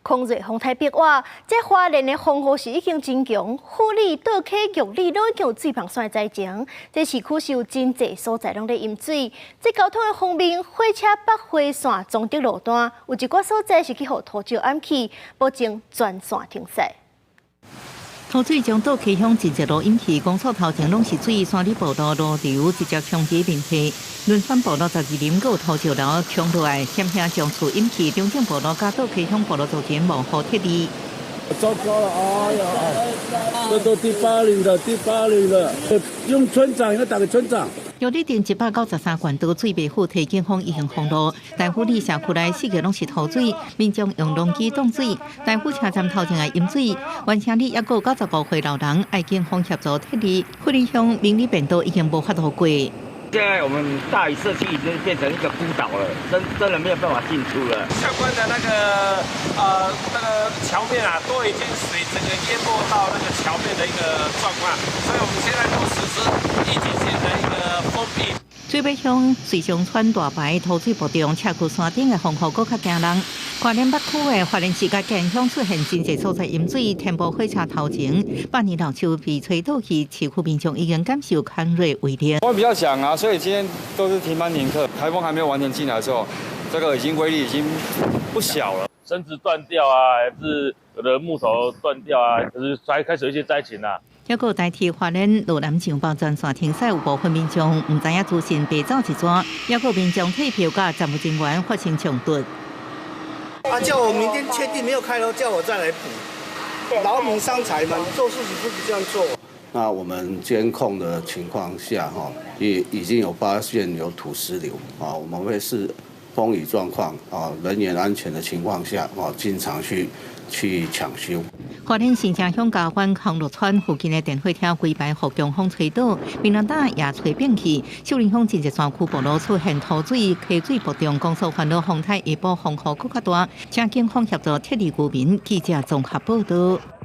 狂熱風台逼我，這花蓮的風雨是已經真強，富里、倒溪、玉里攏已經有水崩山的災情。這市區是有真濟所在攏咧淹水。這交通的方面，火車北回線彰德路段有一寡所在是去予土石掩去，目前全線停駛。土水將倒溪鄉真濟路淹去，公所頭前攏是水，山里步道路流直接衝佇面下。輪番道路12林閣有土石流衝落來，險險將厝淹去。中正步路佮倒溪鄉步路昨天無雨撤離。糟糕了，哎呀，這都第八輪了，第八輪了，用村長要打給村長。玉里鎮193管道水袂富，提警方已經封路。大埔里社區內四個攏是土水，民眾用農機擋水。大埔車站頭前也淹水，縣城裡猶閣有95歲老人愛警方協助撤離。富里鄉明里便道已經無法度過。現在我們大嶼社區已經變成一個孤島了，真真的沒有辦法進出了。相關的那個橋面啊，都已經水整個淹沒到那個橋面的一個狀況，所以我們現在都實施預警性的一個封閉。水尾鄉水上村大排土水暴漲，赤區山頂的風雨閣較驚人。花蓮北區的花蓮市佮建鄉出現真濟所在淹水，天母火車頭前百年老樹被吹倒去，市區民眾已經感受牽熱威力。風比較強啊，所以今天都是停班停課。颱風還沒有完全進來的時候，這個已經威力已經不小了。繩子斷掉啊，還是有的木頭斷掉啊，就是才開始有一些災情啊。抑閣代替花蓮羅南上報全線停駛，有部分民眾毋知影資訊，白走一逝，抑閣民眾退票佮站務人員發生衝突。啊！叫我明天確定沒有開頭，叫我再來補。勞民傷財嘛，你做事情不是這樣做。那我們監控的情況下，哈，已已經有發現有土石流啊，我們會視風雨狀況啊，人員安全的情況下，啊，進場去搶修。花蓮新城鄉加灣康樂村附近的電火柱規排予強風吹倒，檳榔擔也吹變去。秀林鄉真濟山區暴露出現土水、溪水暴漲，公所煩惱風台下晡風雨閣較大，請警方協助撤離居民。記者綜合報道。